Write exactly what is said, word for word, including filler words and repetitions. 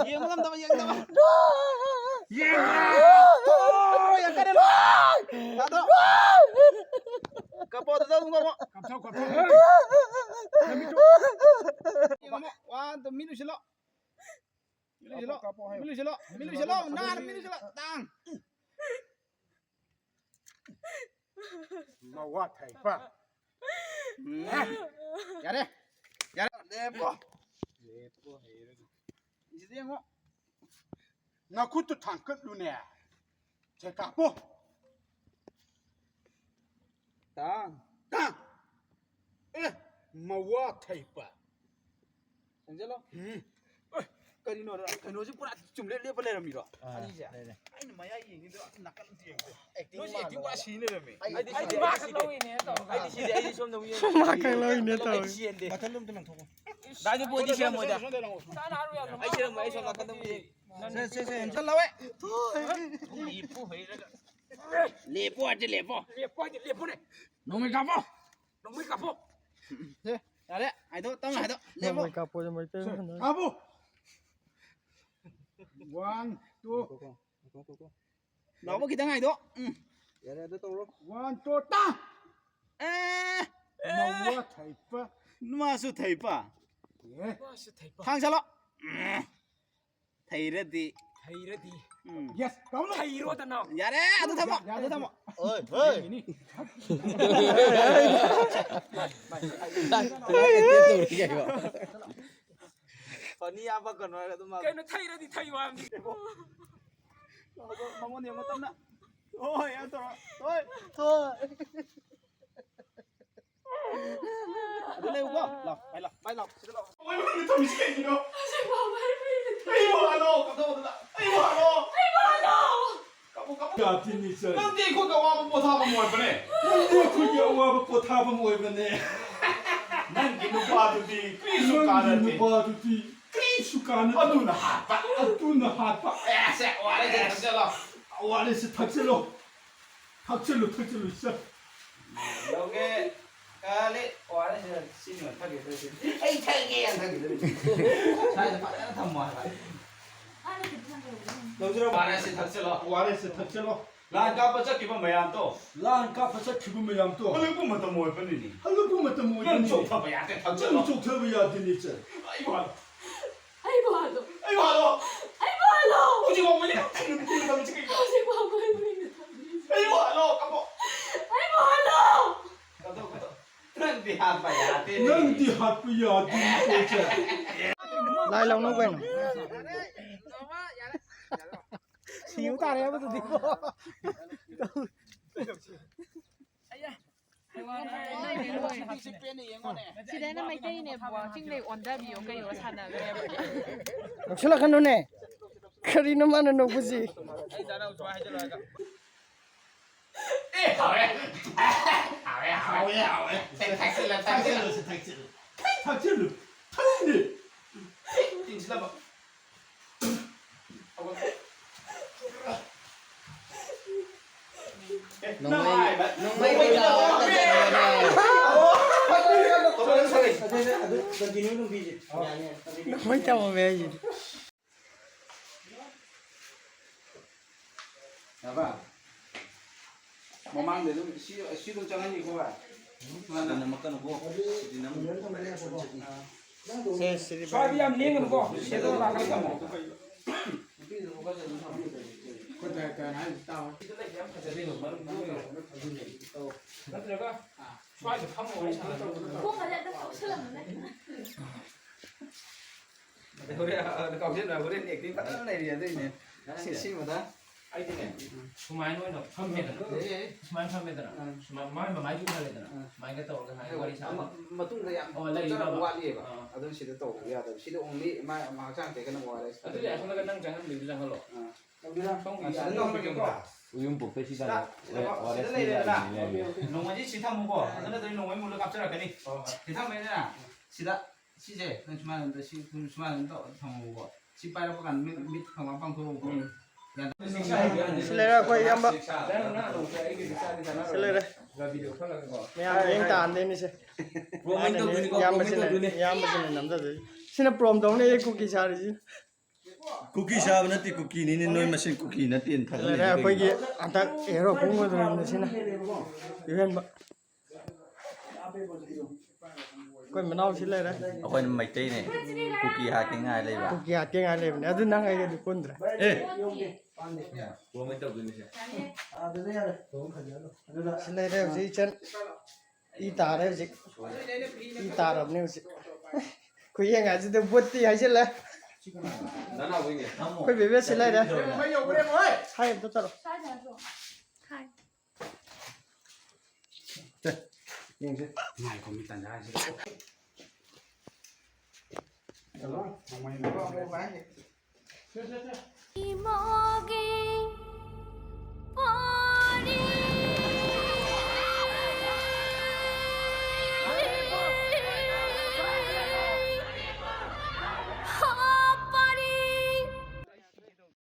ꯌꯦꯡꯕ ꯉꯝꯗꯕ, ꯌꯦꯡꯗꯕ꯫ ꯌꯦꯡꯕ꯫ ꯊꯣꯛꯑꯣ, ꯌꯥꯡꯈꯩꯗ ꯂꯣꯏ꯫ ꯊꯥꯗꯣ꯫ ꯀꯞꯄꯣ, ꯑꯗꯨꯗ ꯑꯗꯨꯝ ꯀꯞꯄꯣ꯫ ꯀꯞꯊꯧ, ꯀꯞꯊꯧ꯫ ꯌꯦꯡꯉꯝꯃꯣ꯫ ꯋꯥꯟ, ꯇꯨ, ꯃꯤ ꯂꯣꯏꯁꯤꯜꯂꯣ꯫ ꯃꯤ ꯂꯣꯏꯁꯤꯜꯂꯣ꯫ ꯀꯥꯞꯄꯣ, ꯀꯥꯞꯄꯣ ꯍꯥꯏꯌꯣ꯫ ꯃꯤ ꯂꯣꯏꯁꯤꯜꯂꯣ꯫ ꯃꯤ ꯂꯣꯏꯁꯤꯜꯂꯣ꯫ ꯅꯥꯟꯅ ꯃꯤ ꯂꯣꯏꯁꯤꯜꯂꯣ꯫ ꯇꯥꯡ꯫ ꯃꯋꯥ ꯊꯩꯕ꯫ ꯎꯝ꯫ ꯌꯥꯔꯦ꯫ ꯌꯥꯔꯦ꯫ ꯂꯦꯞꯄꯣ꯫ ꯂꯦꯞꯄꯣ ꯍꯩꯔꯒ꯫ ꯁꯤꯗ ꯌꯦꯡꯉꯣ꯫ ꯅꯈꯨꯠꯇꯨ ꯊꯥꯡꯀꯠꯂꯨꯅꯦ꯫ ꯁꯦ ꯀꯥꯞꯄꯣ꯫ ꯇꯥꯡ꯫ ꯇꯥꯡ꯫ ꯑꯦ, ꯃꯋꯥ ꯊꯩꯕ꯫ ꯆꯪꯁꯤꯜꯂꯣ꯫ ꯎꯝ꯫ ꯑꯦ, ꯀꯔꯤꯅꯣ? ꯀꯩꯅꯣꯁꯦ ꯄꯨꯔꯥ ꯆꯨꯝꯂꯦꯞ ꯂꯦꯞꯄ ꯂꯩꯔꯝꯃꯤꯔꯣ? ꯑꯥ, ꯑꯅꯤꯁꯦ? ꯂꯩ, ꯂꯩ꯫ ꯑꯩꯅ ꯃꯌꯥꯏ ꯌꯦꯡꯉꯤꯗꯣ ꯅꯥꯀꯟ ꯑꯝꯇ ꯌꯦꯡꯉꯨ꯫ Acting ꯅꯣꯏꯁꯦ ꯃꯥꯜꯂꯦ꯫ Acting ꯄꯨꯔꯥ ꯁꯤ ꯂꯩꯔꯝꯃꯦ꯫ ꯑꯩꯗꯤ ꯑꯩꯗꯤ ꯁꯤꯗꯦ, ꯃꯥ ꯑꯩꯗꯤ ꯈꯛ ꯁꯤꯗꯦ꯫ ꯂꯧꯔꯤꯅꯦ ꯇꯧꯔꯒ꯫ ꯑꯩꯗꯤ ꯁꯤꯗꯦ, ꯑꯩꯗꯤ ꯁꯣꯝꯗ ꯑꯃꯨꯛ ꯌꯦꯡꯉꯦ꯫ ꯃꯥ ꯈꯛ ꯂꯧꯔꯤꯅꯦ ꯑꯩꯗꯤ ꯇꯧꯔꯒ꯫ ꯁꯤꯗꯦ꯫ ꯅꯥꯀꯟ ꯑꯝꯇ ꯂꯪꯊꯣꯛꯀꯣ꯫ ꯗꯥ ꯏꯕꯣꯗꯤ ꯁꯦꯝꯃꯣꯏꯗ꯫ ꯁꯥꯅ ꯍꯥꯏꯔꯨ ꯌꯥꯗ꯭ꯔꯣ? ꯑꯩ ꯁꯦꯝꯃꯣꯏ, ꯑꯩ ꯁꯣꯝ ꯅꯥꯀꯟꯗ ꯑꯃꯨꯛ ꯌꯦꯡꯉꯦ꯫ ꯁꯦ, ꯁꯦ, ꯁꯦ, ꯆꯠꯂꯣ, ꯑꯦ꯫ ꯂꯦꯞꯄꯨ ꯍꯩꯔꯒ꯫ ꯂꯦꯞꯄꯨ ꯍꯥꯏꯗꯤ ꯂꯦꯞꯄꯣ꯫ ꯂꯦꯞꯄꯨ ꯍꯥꯏꯗꯤ ꯂꯦꯞꯄꯨꯅꯦ꯫ ꯅꯣꯡꯃꯩ ꯀꯥꯞꯄꯣ꯫ ꯅꯣꯡꯃꯩ ꯀꯥꯞꯄꯣ꯫ ꯁꯦ, ꯌꯥꯔꯦ꯫ ꯍꯥꯏꯗꯣ, ꯇꯞꯅ ꯍꯥꯏꯗꯣ꯫ ꯂꯦꯞꯄꯣ꯫ ꯅꯣꯡꯃꯩ ꯀꯥꯞꯄꯣꯁꯦ ꯃꯩꯇꯩ ꯂꯣꯟꯗ꯫ ꯀꯥꯞꯄꯣ꯫ One, two꯫ ꯉꯥꯏꯈꯣ, ꯉꯥꯏꯈꯣ, ꯉꯥꯏꯈꯣ꯫ ꯂꯥꯎꯕ ꯈꯤꯇꯪ ꯍꯥꯏꯗꯣ꯫ ꯎꯝ꯫ ꯌꯥꯔꯦ, ꯑꯗꯨ ꯇꯧꯔꯣ꯫ One, two, ꯇꯥ! ꯑꯦ! ꯃꯋꯥ ꯊꯩꯄ꯫ ꯃꯥꯁꯨ ꯊꯩꯄ꯫ ꯑꯦ꯫ ꯃꯥꯁꯨ ꯊꯩꯄ꯫ ꯊꯥꯡ ꯆꯠꯂꯣ꯫ ꯎꯝ꯫ ꯊꯩꯔꯗꯤ꯫ ꯊꯩꯔꯗꯤ꯫ ꯎꯝ꯫ Yes, ꯀꯥꯎꯅ꯫ ꯊꯩꯔꯣꯗꯅ꯫ ꯌꯥꯔꯦ, ꯑꯗꯨ ꯊꯝꯃꯣ, ꯌꯥꯔꯦ, ꯑꯗꯨ ꯊꯝꯃꯣ꯫ ꯑꯣꯏ, ꯍꯣꯏ꯫ ꯌꯦꯡꯉꯤꯅꯤ꯫ ꯐꯅꯤ ꯌꯥꯝ ꯄꯛꯀꯅꯣ ꯍꯥꯏꯔꯒ ꯑꯗꯨꯝ ꯃꯥ ꯀꯩꯅꯣ ꯊꯩꯔꯗꯤ ꯊꯩꯌꯣ ꯍꯥꯏꯕꯅꯤ꯫ ꯃꯉꯣꯟꯗ ꯌꯦꯡꯉꯣ ꯇꯞꯅ꯫ ꯍꯣꯏ, ꯌꯥꯝ ꯇꯧꯔꯣ꯫ ꯍꯣꯏ꯫ ꯍꯣꯏ꯫ ꯑꯗꯨ ꯂꯩꯌꯨꯀꯣ꯫ ꯂꯥꯎ, ꯚꯥꯏ ꯂꯥꯎ, ꯚꯥꯏ ꯂꯥꯎ, ꯁꯤꯗ ꯂꯥꯎ꯫ ꯃꯣꯏ ꯃꯅꯨꯡꯗ ꯊꯝꯃꯤꯁꯤ ꯀꯩꯒꯤꯅꯣ? ꯍꯧꯖꯤꯛ ꯐꯥꯎ ꯃꯔꯤ ꯂꯩꯇꯦ꯫ ꯑꯩꯕꯨ ꯍꯥꯠꯂꯣ, ꯀꯝꯗꯧꯕꯗ? ꯑꯩꯕꯨ ꯍꯥꯠꯂꯣ! ꯑꯩꯕꯨ ꯍꯥꯠꯂꯣ! ꯀꯞꯄꯨ, ꯀꯞꯄꯨ꯫ ꯌꯥꯇꯤꯟ ꯃꯤꯆꯪ꯫ ꯅꯪꯗꯤ ꯑꯩꯈꯣꯏꯒꯤ ꯑꯋꯥꯕ ꯄꯣꯊꯥꯐꯝ ꯑꯣꯏꯕꯅꯦ꯫ ꯅꯪꯗꯤ ꯑꯩꯈꯣꯏꯒꯤ ꯑꯋꯥꯕ ꯄꯣꯊꯥꯐꯝ ꯑꯣꯏꯕꯅꯦ꯫ ꯅꯪꯒꯤ ꯅꯨꯄꯥꯗꯨꯗꯤ ꯀꯔꯤꯁꯨ ꯅꯪꯒꯤ ꯀꯥꯟꯅꯗꯦ꯫ ꯅꯨꯄꯥꯗꯨꯗꯤ ꯀꯔꯤꯁꯨ ꯀꯥꯟꯅꯗꯦ꯫ ꯑꯗꯨꯅ ꯍꯥꯠꯄ꯫ ꯑꯗꯨꯅ ꯍꯥꯠꯄ꯫ ꯑꯦ, ꯁꯦ, ꯑꯣ ꯑꯥꯔ ꯑꯦꯁ ꯊꯛꯆꯜꯂꯣ꯫ ꯑꯣ ꯑꯥꯔ ꯑꯦꯁ ꯊꯛꯆꯜꯂꯣ꯫ ꯊꯛꯆꯜꯂꯨ, ꯊꯛꯆꯜꯂꯨ, ꯆꯠ꯫ ꯂꯧꯒꯦ꯫ ꯀꯥꯂꯤ꯫ ꯑꯣ ꯑꯥꯔ ꯑꯦꯁ ꯁꯤꯅꯦꯃꯥ ꯊꯛꯀꯦ ꯇꯧꯔꯤꯁꯦ꯫ ꯑꯩ ꯊꯛꯀꯦ ꯌꯥꯝ ꯁ꯭ꯋꯥꯏꯗ ꯐꯖꯅ ꯊꯝꯃꯣ ꯍꯥꯏꯕ꯫ ꯂꯧꯖꯔꯣ꯫ ꯑꯣ ꯑꯥꯔ ꯑꯦꯁ ꯁꯤ ꯊꯛꯆꯜꯂꯣ꯫ ꯑꯣ ꯑꯥꯔ ꯑꯦꯁ ꯁꯤ ꯊꯛꯆꯜꯂꯣ꯫ ꯂꯥꯟ ꯀꯥꯞꯄ ꯆꯠꯈꯤꯕ ꯃꯌꯥꯝꯗꯣ꯫ ꯂꯥꯟ ꯀꯥꯞꯄ ꯆꯠꯈꯤꯕ ꯃꯌꯥꯝꯗꯣ꯫ ꯍꯜꯂꯛꯄ ꯃꯇꯝ ꯑꯣꯏꯕꯅꯤꯅꯦ꯫ ꯍꯜꯂꯛꯄ ꯃꯇꯝ ꯅꯪ ꯑꯣꯏꯕꯅꯤ꯫ ꯆꯣꯛꯊꯕ ꯌꯥꯗꯦ, ꯊꯛꯆꯜꯂꯣ꯫ ꯅꯪ ꯆꯣꯛꯊꯕ ꯌꯥꯗꯦꯅꯦ, ꯏꯆꯟ꯫ ꯑꯩꯕꯨ ꯍꯜꯂꯣ꯫ ꯑꯩꯕꯨ ꯍꯜꯂꯣ꯫ ꯑꯩꯕꯨ ꯍꯜꯂꯣ꯫ ꯑꯩꯕꯨ ꯍꯜꯂꯣ꯫ ꯍꯧꯖꯤꯛ ꯐꯥꯎꯕ ꯅꯪ ꯊꯦꯡꯅ ꯊꯦꯡꯅ ꯊꯝꯃꯤꯁꯤ ꯀꯩꯒꯤꯅꯣ? ꯍꯧꯖꯤꯛ ꯐꯥꯎꯕ ꯑꯩꯕꯨ ꯅꯪꯅ ꯊꯝꯕꯤꯔꯤꯁꯤ꯫ ꯑꯩꯕꯨ ꯍꯜꯂꯣ, ꯀꯞꯄꯣ꯫ ꯑꯩꯕꯨ ꯍꯜꯂꯣ꯫ ꯀꯞꯄꯣ, ꯀꯞꯄꯣ꯫ ꯅꯪꯗꯤ ꯍꯥꯠꯄ ꯌꯥꯗꯦ꯫ ꯅꯪꯗꯤ ꯍꯥꯠꯄ ꯌꯥꯗꯦ, ꯏꯆꯟ꯫ ꯂꯥꯏ ꯂꯧꯅꯧ ꯀꯩꯅꯣ꯫ ꯁꯤꯕ ꯇꯥꯔꯦ ꯑꯃꯗꯨꯗꯤꯀꯣ꯫ ꯁꯤꯗꯅ ꯃꯩꯇꯩꯅꯦꯕꯀꯣ, ꯆꯤꯡꯗꯩ ꯑꯣꯟꯊꯕꯤꯌꯣ ꯀꯩꯌꯣ ꯁꯥꯟꯅꯈ꯭ꯔꯦꯕ꯫ ꯅꯣꯛꯁꯤꯜꯂꯛꯀꯅꯨꯅꯦ꯫ ꯀꯔꯤꯅꯣ ꯃꯥꯅ ꯅꯣꯛꯄꯁꯤ? ꯑꯦ, ꯍꯥꯎꯋꯦ꯫ ꯍꯥꯎꯋꯦ, ꯍꯥꯎꯋꯦ, ꯍꯥꯎꯋꯦ꯫ ꯊꯛꯆꯤꯜꯂꯣ, ꯊꯛꯆꯤꯜꯂꯣ꯫ ꯊꯛꯆꯤꯜꯂꯨ, ꯊꯛꯆꯤꯜꯂꯨ꯫ ꯊꯛꯆꯤꯜꯂꯨ꯫ ꯅꯣꯡꯃꯩ, ꯅꯣꯡꯃꯩ ꯇꯧꯔꯒ ꯆꯠꯄꯅꯦ꯫ ꯅꯣꯡꯃꯩ ꯇꯧꯔꯝꯃꯦ ꯍꯥꯏꯁꯤꯗꯤ꯫ ꯌꯥꯕ? ꯃꯃꯥꯡꯗ ꯑꯗꯨꯝ ꯁꯤ, ꯁꯤ ꯑꯗꯨꯝ ꯆꯪꯍꯟꯒꯦꯀꯣ, ꯚꯥꯏ꯫ ꯁꯤꯗꯤ ꯅꯝꯃꯛꯀꯅꯨꯀꯣ꯫ ꯁꯤꯗꯤ ꯅꯝ-, ꯁꯦ, ꯁꯤꯗꯤ ꯁ꯭ꯋꯥꯏꯗ ꯌꯥꯝ ꯂꯦꯡꯒꯅꯨꯀꯣ꯫ ꯁꯦꯗꯣ ꯂꯥꯛꯀꯅꯤ ꯊꯝꯃꯣ꯫ ꯅꯠꯇ꯭ꯔꯒ ꯁ꯭ꯋꯥꯏꯗ ꯐꯝꯃ ꯋꯥꯔꯤ ꯁꯥꯟꯅꯕ꯫ ꯈꯣꯡꯒꯁꯦ ꯑꯝꯇ ꯀꯥꯎꯁꯜꯂꯝꯃꯨꯅꯦ꯫ ꯑꯗꯩ ꯍꯣꯔꯦꯟ, ꯑ, ꯀꯥꯎꯁꯤꯟꯅ ꯍꯣꯔꯦꯟ acting ꯐꯖꯅ ꯂꯩꯔꯤ ꯑꯗꯨꯏꯅꯦ꯫ ꯁꯤ, ꯁꯤꯃꯗ꯫ ꯑꯩꯗꯤꯅꯦ, ꯁꯨꯃꯥꯏꯅ ꯑꯣꯏꯅ ꯐꯝꯃꯦꯗꯅ꯫ ꯑꯦ, ꯑꯦ꯫ ꯁꯨꯃꯥꯏꯅ ꯐꯝꯃꯦꯗꯅ꯫ ꯑꯥ꯫ ꯁꯨꯃꯥꯏ, ꯃꯥꯏ ꯃꯃꯥꯏꯗꯨ ꯎꯍꯜꯂꯦꯗꯅ꯫ ꯑꯥ꯫ ꯁꯨꯃꯥꯏꯅ ꯇꯧꯔꯒ ꯍꯥꯏ, ꯋꯥꯔꯤ ꯁꯥꯕ꯫ ꯑꯃ, ꯃꯇꯨꯡꯗ ꯌꯥꯝ ꯑꯣ, ꯂꯩꯔꯤꯕ꯫ ꯆꯠꯆꯔꯝꯕ ꯋꯥꯠꯂꯤꯑꯕ꯫ ꯑꯥ꯫ ꯑꯗꯨ ꯁꯤꯗ ꯇꯧꯕ ꯌꯥꯗꯕ꯫ ꯁꯤꯗ only ꯃꯥ, ꯃꯥ ꯍꯛꯆꯥꯡ ꯇꯦꯛꯀꯅꯕ ꯋꯥꯔꯦ꯫ ꯑꯗꯨꯗꯤ ꯑꯁꯣꯝꯗꯒ ꯅꯪ ꯆꯪꯍꯟꯕꯤꯗꯨ ꯆꯪꯍꯜꯂꯣ꯫ ꯑꯥ꯫ ꯁꯣꯝꯒꯤ ꯁꯤꯗ ꯌꯥꯗꯕ ꯇꯧꯍꯜꯂꯒꯦꯀꯣ꯫ ꯂꯩꯕ꯭ꯔꯥ? ꯎꯌꯨꯝ ꯄꯨꯈ꯭ꯔꯤꯁꯤꯗ ꯁꯤꯗ, ꯋꯥ-, ꯁꯤꯗ, ꯋꯥꯔꯦꯁ ꯁꯤꯗ ꯂꯩꯔꯦꯗꯅ꯫ ꯂꯩꯔꯦ꯫ ꯅꯣꯡꯃꯩꯁꯤ ꯁꯤ ꯊꯝꯃꯨꯀꯣ꯫ ꯑꯗꯨ ꯅꯠꯇ꯭ꯔꯗꯤ ꯅꯣꯡꯃꯩ ꯃꯨꯜꯂ ꯀꯥꯞꯆꯔꯛꯀꯅꯤ꯫ ꯍꯣꯏ, ꯍꯣꯏ꯫ ꯁꯤ ꯊꯝꯃꯦꯗꯅ꯫ ꯁꯤꯗ, ꯁꯤꯁꯦ, ꯅꯪ ꯁꯨꯃꯥꯏꯅ ꯑꯝꯇ, ꯁꯤ, ꯁꯨꯃꯥꯏꯅ ꯑꯗꯨꯝ ꯇꯧ-, ꯊꯝꯃꯣꯕꯀꯣ꯫ ꯁꯤ ꯄꯥꯏꯔꯛꯄ ꯀꯥꯟꯗ ꯃꯤꯠ, ꯃꯤꯠ ꯈꯪꯕ ꯄꯥꯡꯊꯣꯔꯛꯎꯀꯣ꯫ ꯎꯝ꯫ ꯌꯥꯗ꯭ꯔꯣ? ꯁꯤ ꯂꯩꯔꯦ ꯑꯩꯈꯣꯏ ꯏꯌꯥꯝꯕ꯫ ꯁꯤ ꯂꯩꯔꯦ꯫ ꯃꯌꯥꯝ ꯃꯤꯠꯌꯦꯡ ꯇꯥꯍꯟꯗꯣꯏꯅꯤꯁꯦ꯫ ꯄ꯭ꯔꯣꯃꯤꯟ ꯇꯧꯗꯣꯏꯅꯤꯀꯣ, ꯄ꯭ꯔꯣꯃꯤꯟ ꯏꯌꯥꯝꯕꯁꯤꯅ ꯇꯧꯗꯣꯏꯅꯤ꯫ ꯏꯌꯥꯝꯕꯁꯤꯅ ꯅꯝꯖꯗꯣꯏꯁꯤ꯫ ꯁꯤꯅ ꯄ꯭ꯔꯣꯝ ꯇꯧꯅꯦ, ꯑꯩ ꯀꯨꯀꯤ ꯁꯥꯔꯤꯁꯤ꯫ ꯀꯨꯀꯤ ꯁꯥꯕ ꯅꯠꯇꯦ, ꯀꯨꯀꯤꯅꯤꯅꯦ, ꯅꯣꯏ ꯃꯁꯦꯟ ꯀꯨꯀꯤ ꯅꯠꯇꯦꯅ ꯂꯩꯔꯦ ꯊꯥꯒꯠꯂꯤꯁꯦ ꯑꯩꯈꯣꯏꯒꯤ ꯀꯩꯒꯤꯅꯣ? ꯍꯟꯗꯛ ꯍꯦꯔꯣ ꯈꯣꯡꯕꯗꯨꯅ ꯁꯤꯅ ꯏꯍꯦꯟꯕ꯫ ꯑꯩꯈꯣꯏ ꯃꯅꯥꯎꯁꯤ ꯂꯩꯔꯦ꯫ ꯑꯩꯈꯣꯏꯅ ꯃꯩꯇꯩꯅꯦ, ꯀꯨꯀꯤ ꯍꯥꯠꯀꯦ ꯉꯥꯏ ꯂꯩꯕ꯫ ꯀꯨꯀꯤ ꯍꯥꯠꯀꯦ ꯉꯥꯏ ꯂꯩꯕꯅꯦ, ꯑꯗꯨ ꯅꯪ ꯑꯩꯒꯗꯤ ꯄꯨꯟꯗ꯭ꯔꯦ꯫ ꯑꯦ, ꯄ꯭ꯔꯣꯃꯤꯟ ꯇꯧꯗꯣꯏꯅꯤꯁꯦ꯫ ꯁꯤ ꯂꯩꯔꯦ ꯍꯧꯖꯤꯛ ꯏꯆꯟ꯫ ꯏ ꯇꯥꯔꯦ ꯍꯧꯖꯤꯛ꯫ ꯏ ꯇꯥꯔꯕꯅꯦ ꯍꯧꯖꯤꯛ꯫ ꯈꯨꯌꯦꯡ ꯍꯥꯏꯁꯤꯗ ꯕꯣꯠꯇꯤ ꯍꯥꯏꯖꯤꯜꯂꯦ꯫ ꯅꯅꯥꯎ ꯍꯣꯏꯅꯦ꯫ ꯑꯩꯈꯣꯏ ꯕꯦꯕꯦꯁꯤ ꯂꯩꯔꯦ꯫ ꯍꯥꯏ ꯑꯝꯇ ꯇꯧꯔꯣ꯫ ꯉꯥꯏꯈꯣ, ꯃꯤ ꯇꯟꯖꯥꯁꯤꯗ꯫ ꯏꯃꯥꯒꯤ